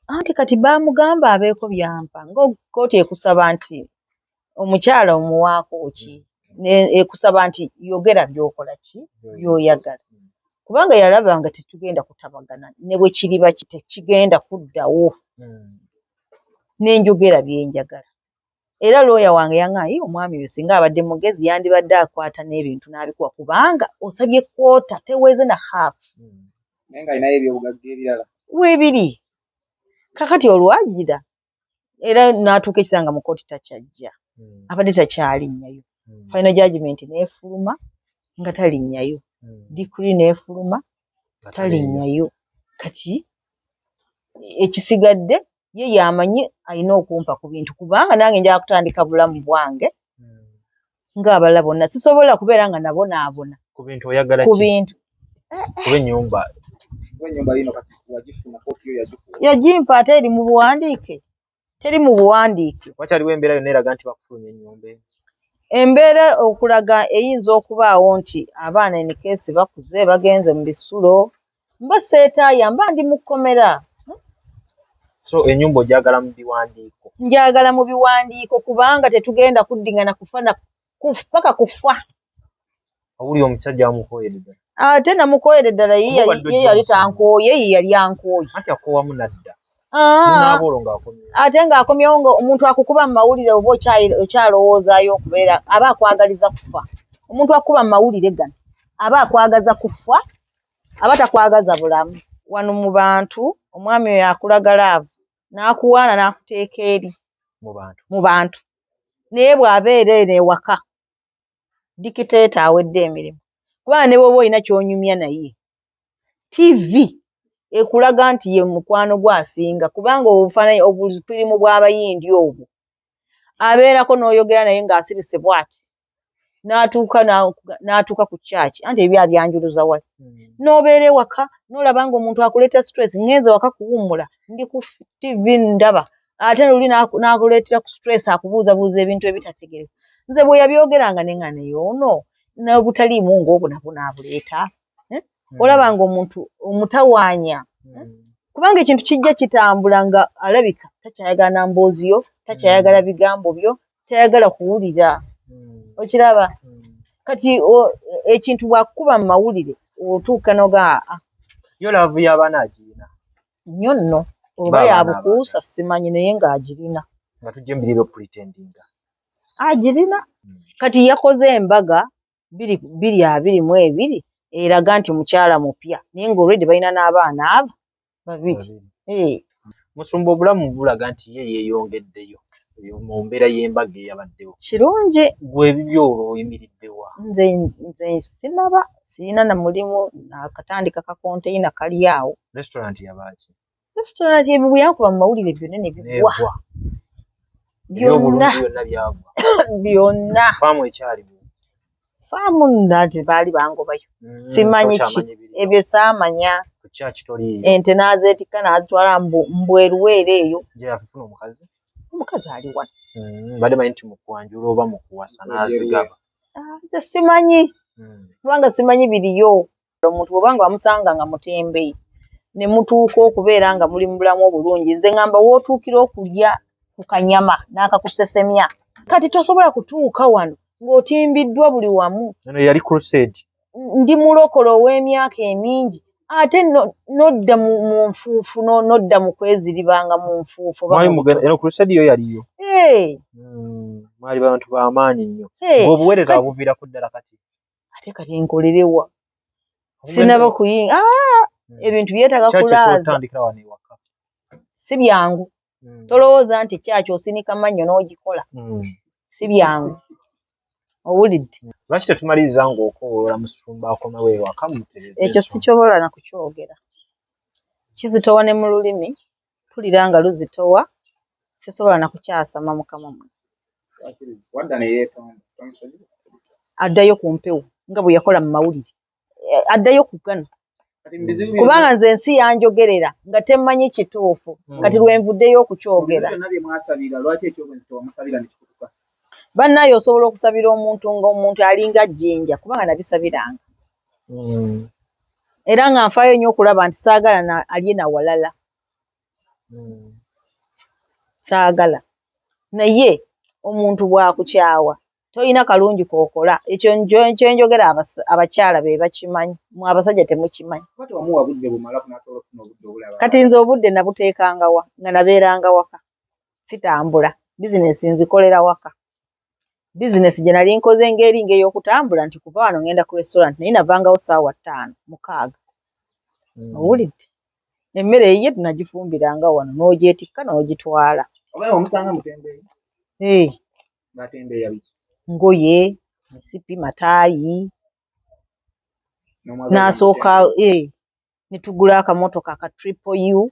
Speaker 2: Anti kati baamugamba abeeko by'ampa. Nga kkooti ekusaba nti omukyala omuwaako ki? Ekusaba nti yogera by'okola ki? By'oyagala. Kubanga yalaba nga tetugenda kutabagana ne bwe kiriba ki tekigenda kuddawo. Ne njogera bye njagala. Era looya wange yaŋŋamba, "Yii, omwami oyo singa abadde mugezi yandibadde akwata n'ebintu n'abikuwa kubanga osabye kwota teweze na half."
Speaker 4: Naye ng'alinayo ebyobugagga ebirala.
Speaker 2: Weebiri. Kaakati olwagira era n'atuuka ekiseera nga mu kkooti takyajja. Abadde takyalinnyayo. Final judgment n'efuluma nga talinnyayo. Decree n'efuluma
Speaker 1: Nga talinnyayo.
Speaker 2: talinnyayo. Kati ekisigadde ye y'amanyi alina okumpa ku bintu kubanga nange njagala kutandika bulamu bwange ng'abalala bonna. Sisobola kubeera nga nabonaabona.
Speaker 1: Ku bintu oyagala
Speaker 2: Ku
Speaker 1: ki?
Speaker 2: bintu.
Speaker 1: Kuba ennyumba.
Speaker 4: Kuba ennyumba yino kati wagifuna, kkooti yo yagikuwa.
Speaker 2: Yagimpa ate eri mu buwandiike. Teri mu buwandiike.
Speaker 1: Wakyaliwo embeera yonna eraga nti bakufulumya ennyumba eno?
Speaker 2: Embeera okulaga eyinza okubaawo nti abaana in case bakuze bagenze mu bisulo, mba seetaaya mba ndi mu kkomera.
Speaker 1: So ennyumba ogyagala mu biwandiiko?
Speaker 2: Njagala mu biwandiiko kubanga tetugenda kuddingana kufa na paka kufa.
Speaker 1: Owulira omusajja wamukooyedde ddala.
Speaker 2: Ate namukooyedde ddala,
Speaker 1: Oba obadde
Speaker 2: ye yali
Speaker 1: ojja omusonyiwa.
Speaker 2: tankooye, ye yali ankooye.
Speaker 1: Anti akoowamu n'adda. Munaaba olwo ng'akomyewo.
Speaker 2: Ate ng'akomyewo nga omuntu akukuba mu mawulire oba okyalowoozaayo okubeera aba akwagaliza kufa. Omuntu akukuba mu mawulire gano aba akwagaza kufa, aba takwagaza bulamu. Wano mu bantu omwami oyo akulaga love n'akuwaana n'akuteeka eri mu bantu, naye bw'abeera eno ewaka dictator awedde emirimu, kubanga ne bw'oba olina ky'onyumya naye TV ekulaga nti ye mukwano gwe asinga, kubanga obufaananyi obufirimu bw'abayindi obwo abeerako n'oyogera naye ng'asirise bw'ati n'atuuka ku kyaki anti ebyo abyanjuluza wali. N'obeera ewaka n'olaba ng'omuntu akuleeta stress, ŋŋenze waka kuwummula ndi ku TV ndaba, ate luli n'akuleetera ku stress akubuuzabuuza ebintu ebitategeereka. Nze bwe yabyogeranga ne nga naye ono n'obutaliimu ng'obwo nabwo n'abuleeta. Olaba ng'omuntu omutawaanya, kubanga ekintu kijja kitambula nga alabika takyayagala na mboozi yo, takyayagala bigambo byo, tayagala kuwulira. Okiraba? Kati ekintu bw'akukuba mu mawulire otuuka n'oga aa.
Speaker 1: Yo love y'abaana agirina?
Speaker 2: Nnyo nno, oba yabukuusa simanyi, naye ng'agirina.
Speaker 1: Nga tujja embiri by'okupretendinga.
Speaker 2: Agirina. Kati yakoze embaga 2022 eraga nti mukyala mupya, naye nga already balina n'abaana abo babiri.
Speaker 1: Musumba, obulamu bulaga nti ye yeeyongeddeyo mu mbeera y'embaga eyabaddewo.
Speaker 2: Kirungi.
Speaker 1: Gwe ebibyo olwo oyimiriddewa?
Speaker 2: Nze sinaba, sirina na mulimu, nakatandika ka container kali awo.
Speaker 1: Restaurant yabaaki?
Speaker 2: Restaurant ebyo bwe yankuba mu mawulire byonna ne bigwa.
Speaker 1: Byonna byonna byagwa.
Speaker 2: Byonna.
Speaker 1: Faamu ekyaliwo?
Speaker 2: Faamu nti baali bangobayo. Simanyi ki ebyo, saamanya. Ente n'azeetikka n'azitwala mbweruweero eyo.
Speaker 1: Yafuna omukazi?
Speaker 2: Omukazi ali wano.
Speaker 1: Mbadde manyi nti mu kwanjula oba mu kuwasa n'azigaba.
Speaker 2: Nze simanyi, kubanga simanyi biriyo. Omuntu bw'obanga wamusanga nga mutembeeyi ne mutuuka okubeera nga muli mu bulamu obulungi, nze ŋŋamba w'otuukira okulya ku kanyama n'akakusesemya. Kati tosobola kutuuka wano ng'otimbiddwa buli wamu.
Speaker 1: Eno yali crusade.
Speaker 2: Ndi mulokole ow'emyaka emingi, ate n'odda mu nfuufu, n'odda mu kweziribanga mu nfuufu.
Speaker 1: Eno crusade yo yaliyo? Mwali bantu b'amaanyi nnyo. Ng'obuweereza buviirako ddala kati.
Speaker 2: Ate kati nkolerewa? Sinaba kuyinga. Ebintu byetaaga kulaaza. Si byangu. Tolowooza nti kyaki osinika mannyo n'ogikola. Si byangu. Owulidde?
Speaker 1: Lwaki tetumaliriza ng'okoowoola musumba akomewo ewaka mutereeze?
Speaker 2: Ekyo sikisobola na kukyogera. Kizitowa ne mu lulimi, mpulira nga luzitowa, sisobola na kukyasama mukama muno. Addayo ku mpewo nga bwe yakola mu mawulire. Addayo ku gano. Kubanga nze ensi yanjogerera nga temmanyi kituufu, kati lwe nvuddeyo okukyogera. Bannaye osobola okusabira omuntu ng'omuntu alinga jjinja, kubanga nabisabiranga. Era nga nfaayo nnyo okulaba nti saagala alye na walala. Saagala. Naye omuntu bw'akukyawa tolina kalungi k'okola. Ekyo kye njogera abakyala be bakimanyi, mmwe abasajja temukimanyi. Kati nze obudde nabuteekanga wa nga nabeeranga waka, sitambula, bizinesi nzikolera waka. Bizinesi gye nali nkoze ng'eri ng'ey'okutambula nti kuva wano ngenda ku restaurant, naye navangawo ssaawa 5, 6. Owulidde? Emmere eyiye tunagifumbiranga wano n'ogyetikka n'ogitwala. Ngoye, misipi, mataayi. N'asooka ne tugula akamotoka aka Triple U,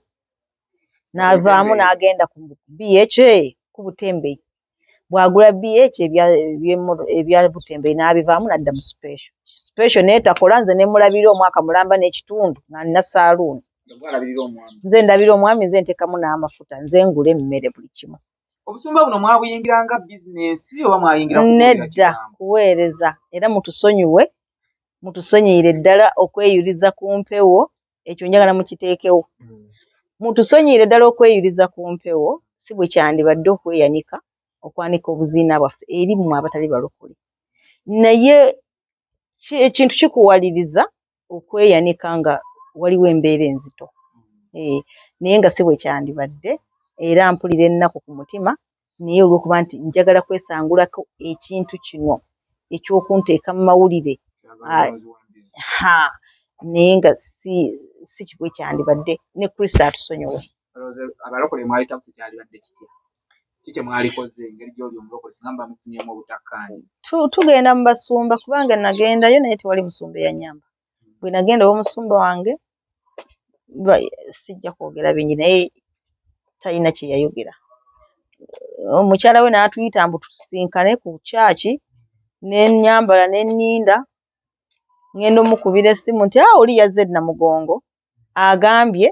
Speaker 2: n'avaamu n'agenda ku BH ku Butembeyi. Bw'agula BH ebya Butembeyi n'abivaamu n'adda mu special. Special n'etakola, nze ne mulabirira omwaka mulamba n'ekitundu nga nina saaluuni. Nze ndabira omwami, nze nteekamu n'amafuta, nze ngula emmere buli kimu.
Speaker 4: Obusumba buno mwabuyingira nga bizinensi oba mwayingira?
Speaker 2: Nedda, kuweereza. Era mutusonyiwe, mutusonyiyire ddala okweyuliza ku mpewo, ekyo njagala mukiteekewo. Mutusonyiyire ddala okweyuliza ku mpewo, si bwe kyandibadde okweyanika, okwanika obuziina bwaffe eri mmwe abatali balokole. Naye ekintu kikuwaliriza okweyanika nga waliwo embeera enzito. Naye nga si bwe kyandibadde, era mpulira ennaku ku mutima, naye olw'okuba nti njagala kwesangulako ekintu kino eky'okunteeka mu mawulire, naye nga si bwe kyandibadde. Ne Kristo atusonyiwe.
Speaker 4: Abalokole mwali kyalibadde kitya? Ki kye mwalikoze engeri gy'oli omulokole singa muba mufunyemu obutakkaanya?
Speaker 2: Tugenda mu basumba, kubanga nagendayo naye tewali musumba eyanyamba. Bwe nagenda ew'omusumba wange, sijja kwogera bingi, naye talina kye yayogera. Omukyala we n'atuyita mbu tusisinkane ku kyaki, ne nnyambala ne nninda, ŋŋenda omukubira essimu nti a oli yazze Namugongo agambye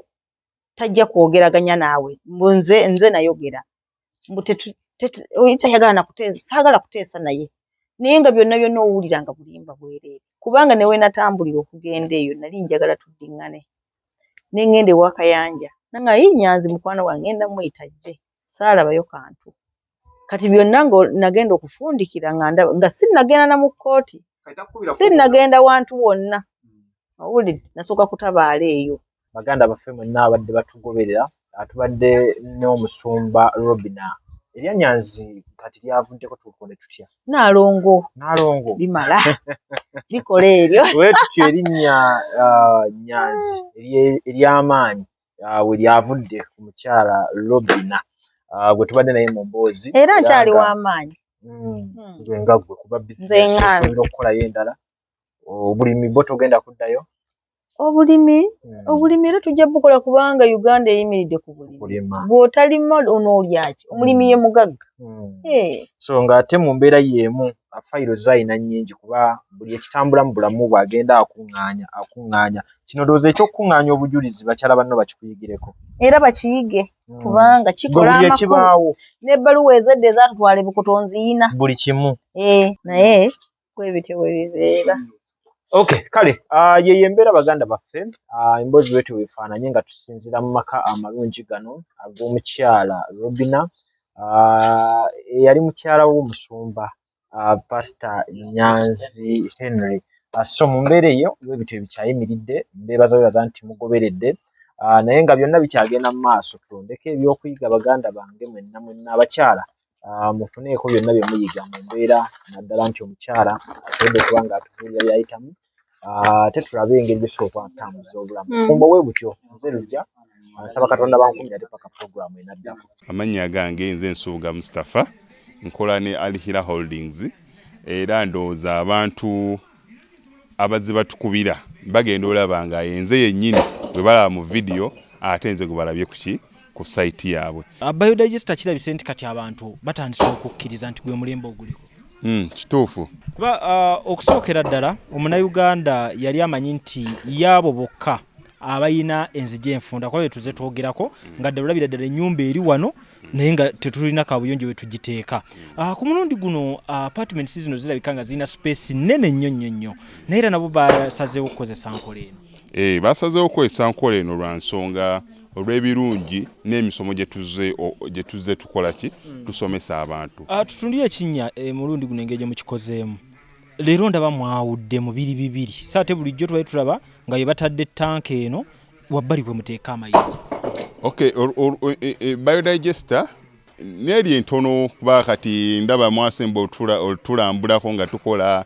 Speaker 2: tajja kwogeraganya naawe, mbu nze nayogera mbu tayagala na kuteesa, saagala kuteesa naye. Naye nga byonna byonna owulira nga bulimba bwereere, kubanga ne we natambulira okugenda eyo nali njagala tuddiŋŋane. Ne ŋŋenda ewa Kayanja nanga yi Nyanzi mukwano gwange, ŋŋenda muyita ajje, saalabayo kantu. Kati byonna nga nagenda okufundikira nga ndaba nga sinnagenda na mu kkooti, sinnagenda wantu wonna, owulidde, nasooka kutabaala eyo.
Speaker 1: Baganda baffe mwenna abadde batugoberera, tubadde n'omusumba Robina. Erya Nyanzi kati lyavuddeko, tukole tutya?
Speaker 2: Naalongo.
Speaker 1: Naalongo
Speaker 2: limala likola eryo.
Speaker 1: We tutyo erinnya Nyanzi ery'amaanyi we lyavudde ku mukyala Robina gwe tubadde naye mu mboozi.
Speaker 2: Era nkyali w'amaanyi.
Speaker 1: Gwe nga ggwe kuba bizinesi osobola okukolayo endala. Obulimi bwo togenda kuddayo?
Speaker 2: Obulimi era tujja bukola, kubanga Uganda eyimiridde ku bulimi. Bw'otalima onoolya ki? Omulimi ye mugagga.
Speaker 1: So ng'ate mu mbeera y'emu fayiro zayina nnyingi, kuba buli ekitambula mu bulamu bwe agenda akuŋŋaanya akuŋŋaanya. Kino ndowooza eky'okuŋŋaanya obujulizi bakyala banno bakikuyigireko.
Speaker 2: Era bakiyige, kubanga kikola
Speaker 1: buli
Speaker 2: amakulu.
Speaker 1: Ekibaawo.
Speaker 2: N'ebbaluwa ezedda ezaatutwala ebukoto nziyina.
Speaker 1: Buli kimu.
Speaker 2: Naye bwe bityo bwe bibeera.
Speaker 1: Okay, kale yeyo embeera baganda baffe. Emboozi bwetyo bwefaananye nga tusinziira mu maka amalungi gano ag'omukyala Robina, eyali mukyala w'omusumba Pastor Nyanzi Henry. So mu mbeera eyo bwebityo bikyayimiridde. Mbeebaza bebaza nti mugoberedde, naye nga byonna bikyagenda mu maaso. Tulondeko ebyokuyiga baganda bange mwenna mwenna abakyala, mufuneeko byonna bye muyiga mu mbeera, naddala nti omukyala asobodde okuba nga atubuulira by'ayitamu, ate tulabe engeri gye tusobola okutambuza obulamu. Bufumbo bwe butyo. Nze Lujja, nsaba Katonda bankumire ate paka puroguramu enaddako.
Speaker 5: Amannya gange nze Nsubuga Mustapha, nkola ne Alhira Holdings, era ndowooza abantu abazze batukubira bagenda olaba nga yenze yennyini bwe balaba mu vidiyo, ate nze gwe balabye kuki ku site yaabwe.
Speaker 3: Biodigester kirabise nti kati abantu batandise okukkiriza nti gwe mulembe oguliko.
Speaker 5: Kituufu.
Speaker 3: Kuba okusookera ddala omunnayuganda yali amanyi nti yaabo bokka abalina enzigi enfunda, kuba betuze twogerako nga ddala olabira ddala ennyumba eri wano naye nga tetulina kabuyonjo we tugiteeka. Ku mulundi guno apartments zino zirabika nga zirina space nnene nnyo nnyo nnyo, naye era nabo basazeewo okukozesa nkola eno.
Speaker 5: Basazeewo okukozesa nkola eno lwa nsonga olw'ebirungi n'emisomo gye tuzze tukola ki tusomesa abantu.
Speaker 3: Tutundire ekinnya mulundi guno engeri gye mukikozeemu. Leero ndaba mwawudde mu biri bibiri, so ate bulijjo tubadde tulaba nga ye batadde ttanka eno wabbali kwe muteeka amayinja.
Speaker 5: Okay, biodigester neeri entono, kuba kati ndaba mwasemba otulambulako nga tukola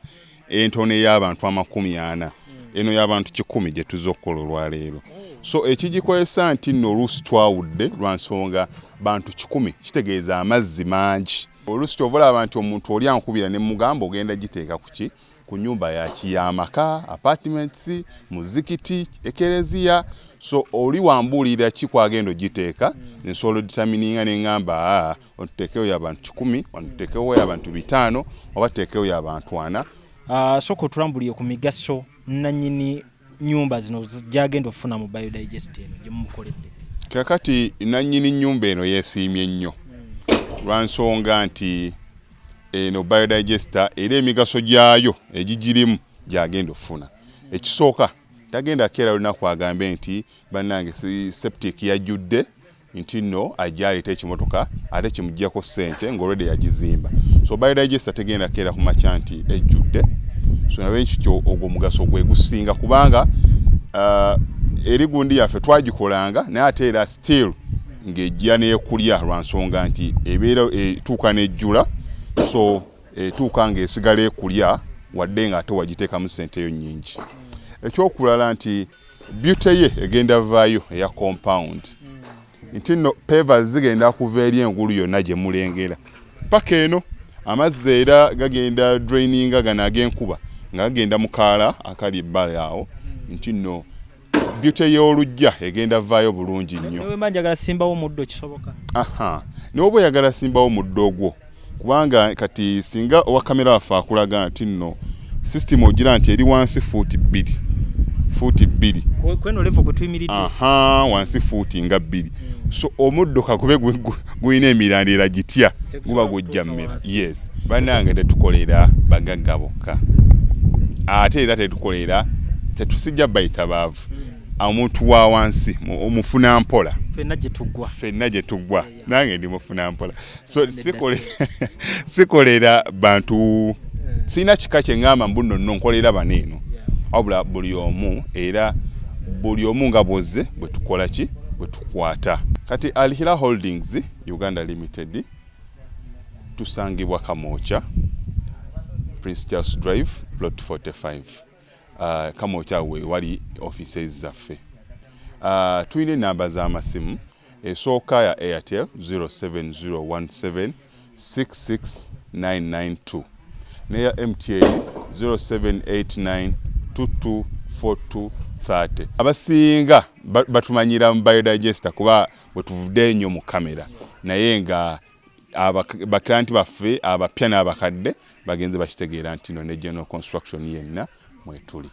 Speaker 5: entono ey'abantu 40, eno y'abantu 100 gye tuzza okukola olwaleero. So ekigikozesa nti nno oluusi twawudde lwa nsonga bantu 100 kitegeeza amazzi mangi. Oluusi kyova olaba nti omuntu oli ankubira ne mugamba ogenda giteeka ku ki, ku nyumba yaki y'amaka, apartments, muzikiti, ekereziya. So oli wambuulira ki kwagenda ogiteeka, nsobola odetermininga ne ŋŋamba aa otuteekewo y'abantu 100, wano tuteekewo y'abantu 500, oba tuteekewo y'abantu 40.
Speaker 3: Sooka otulambulire ku migaso nannyini nyumba zino gyagenda okufuna mu biodigester eno gye mumukoledde.
Speaker 5: Kakati nannyini nnyumba eno yeesiimye nnyo lwa nsonga nti eno biodigester era emigaso gyayo egigirimu gyagenda okufuna. Ekisooka, tagenda keera lunaku agambe nti bannange septic yajjudde, nti nno ajja aleeta ekimotoka ate kimuggyako ssente ng'olwedde yagizimba. So biodigester tegenda keera ku makya nti ejjudde. So nalwekityo ogwo omugaso gwe gusinga, kubanga Eri gundi yaffe twagikolanga, naye ate era still ng'ejja n'ekulya lwa nsonga nti ebeera etuuka n'ejjula, so etuuka ng'esigala ekulya wadde nga ate wagiteekamu ssente yo nnyingi. Ekyokulala nti beauty ye egenda vaayo eya compound, nti nno pavers zigenda kuva eri engulu yonna gye mulengera paka eno. Amazzi era gagenda draininga gano ag'enkuba nga gagenda mu kaala akali ebbali awo, nti nno beauty y'oluggya egenda vaayo bulungi nnyo.
Speaker 3: Newemba njagala simbawo omuddo, kisoboka?
Speaker 5: Aha, naye oba oyagala simbawo muddo ogwo, kubanga kati singa owa kamera waffe akulaga nti nno system ogira nti eri wansi fuuti 2, fuuti 2.
Speaker 3: Kweno level kwe tuyimiridde.
Speaker 5: Aha, wansi fuuti nga 2, so omuddo kakube gulina emirandira gitya, guba gujja mmera. Yes, bannange, tetukolera bagagga bokka, ate era tetukolera, tetusijja bayita baavu. Omuntu wa wansi omufuna mpola.
Speaker 3: Ffenna gye tuggwa.
Speaker 5: Ffenna gye tuggwa, nange ndi mufuna mpola, so sikolera bantu, sirina kika kye ŋŋamba mbu nno nno nkolera bano eno, wabula buli omu, era buli omu nga bwozze bwe tukola ki, bwe tukwata. Kati Al Hilal Holdings Uganda Limited tusangibwa Kamwokya, Prince Charles Drive, plot 45. Kamwokya we wali offices zaffe. Tulina enamba z'amasimu. Esooka ya Airtel 07017 66992, neya MTN 0789 224230. Abasinga batumanyira mu biodigester kuba bwe tuvudde ennyo mu kamera, naye nga baklienti baffe abapya n'abakadde bagenze bakitegeera nti no ne general construction yenna mwetuli.